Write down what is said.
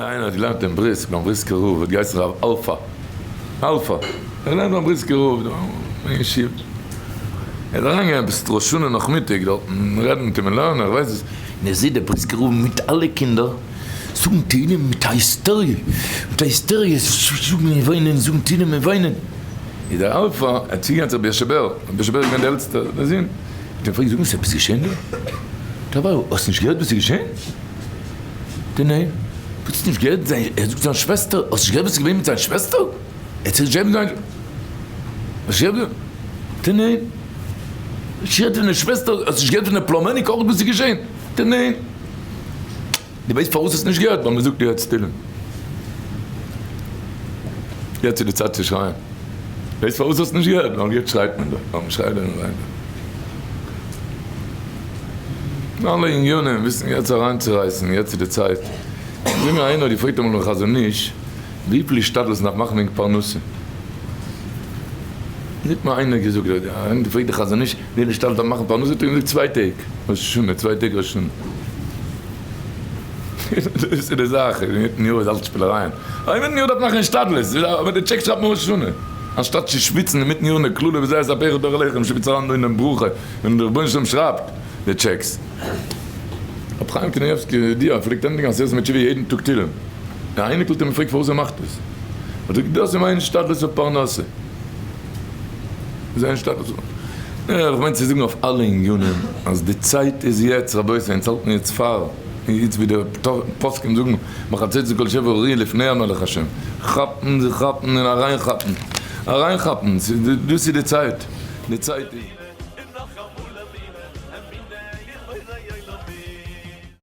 איינער האט געלערנט אין בריסק ביים בריסקער רב האט געהייסן רב אלפא, אלפא, ער האט געלערנט ביים בריסקער רב אין ישיבה, ער איז אריינגעגאנגען עפעס ראש השנה נאכמיטאג דארטן רעדן מיט אים אין לערנען איך ווייס וואס, און ער זעט דער בריסקער רב מיט אלע קינדער זאגן תהילים מיט א היסטעריע, מיט א היסטעריע זאגן און וויינען, זאגן תהילים און וויינען, איז דער אלפא ער צוגעגאנגען צו רבי יאשע בער, רבי יאשע בער איז געווען דער עלטסטער זון, האט אים געפרעגט זאג מיר ס'איז עפעס געשען דא? זאגט ער האסט נישט געהערט וואס איז געשען? די ניין? וואס האסט נישט געהערט זיין ער זאגט זיין שוועסטער האסט נישט געהערט וואס איז געווען מיט זיין שוועסטער? ער האט זיך געשעמט זיין האסט נישט געהערט די ניין? נישט געהערט פון די שוועסטער האסט נישט געהערט פון די פלומעניק אויך וואס איז געשען? די ניין? די ווייסט פארוואס האסט נישט געהערט ווייל מען זאגט יעצט תהילים יעצט איז די צייט צו שרייען ווייסט פארוואס האסט נישט געהערט ווייל יעצט שרייט מען דא ווייל מען שרייט דא און וויינט דא. אלע עניינים וויסן יעצט אריינצורייסן, יעצט איז די צייט. זאג מיר איינער האט געפרעגט אמאל דעם חזון איש וויפיל השתדלות מ'דארף מאכן וועגן פרנסה. זאגט מיר איינער געזאגט איינער האט געפרעגט די חזון איש וויפיל השתדלות דארף מאכן פרנסה האט ער געזאגט צוויי טעג ראש השנה צוויי טעג ראש השנה. דאס איז די זאך, אינמיטן יאר איז אלץ שפילערייען. אינמיטן יאר דארף מען מאכן השתדלות, אבער די טשעק שרייבט מען ראש השנה. אנשטאט צו שוויצן אינמיטן יאר אין די קללה וזה אספר דור עליכם שוויץ אריין דא אינעם ברכה ווען דער רבונו של עולם שרייבט די טשעקס. רבי חיים קנייבסקי ידוע פלעגט ענדיגן עשרת ימי תשובה יעדן טאג תהילים. די אייניקל האט אים געפרעגט פארוואס ער מאכט עס. האט ער געזאגט דאס איז מיין השתדלות אויף פרנסה. זיין השתדלות אויף איך מיין צו זאגן אויף אלע עניינים אז די צייט איז יעצט רבותי אונז האלטן יעצט פאר יעצט ווי די פוסקים זאגן בחצוצרות קול שופר הריעו לפני המלך השם כאפן זיך כאפן און אריינכאפן אריינכאפן דאס איז די צייט די צייט איז.